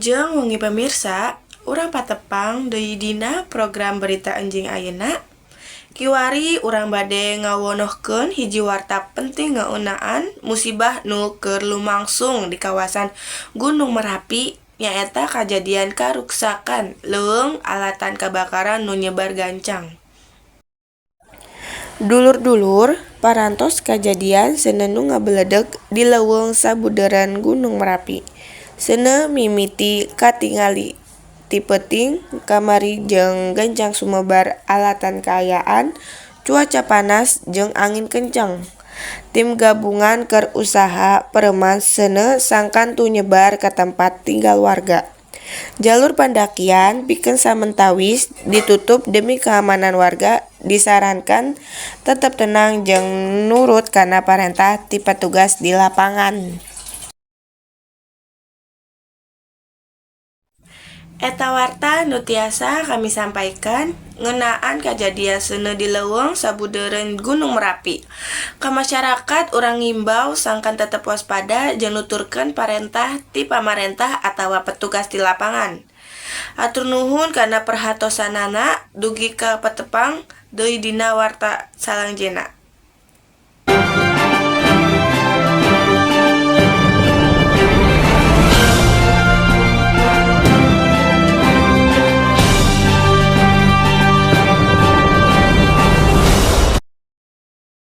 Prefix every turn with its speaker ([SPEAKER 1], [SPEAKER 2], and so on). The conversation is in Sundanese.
[SPEAKER 1] Wilujeng wengi pamirsa, urang patepang deui dina program berita enjing ayeuna. Kiwari urang bade ngawonohkeun hiji warta penting ngeunaan musibah nu keur lumangsung di kawasan Gunung Merapi nyaeta kajadian karuksakan leuweung alatan kabakaran nu nyebar gancang. Dulur-dulur, parantos kajadian seuneu nu ngabeledeg di leuweung sabudeureun Gunung Merapi. Seuneu mimiti katingali ti peuting kamari jeung gancang sumebar alatan kaayaan cuaca panas jeung angin kenceng. Tim gabungan keur usaha pereuman seuneu sangkan teu nyebar ka tempat tinggal warga. Jalur pandakian pikeun samentawis ditutup demi keamanan warga disarankan tetep tenang jeung nurut kana parentah ti petugas di lapangan. Eta warta nu tiasa kami sampaikan ngeunaan kajadian seuneu di leuweung sabudeureun Gunung Merapi. Ka masyarakat urang ngimbau sangkan tetep waspada jeung nuturkeun parentah ti pamarentah atawa petugas di lapangan. Hatur nuhun kana perhatosanana dugi ka patepang deui dina warta salangjeuna.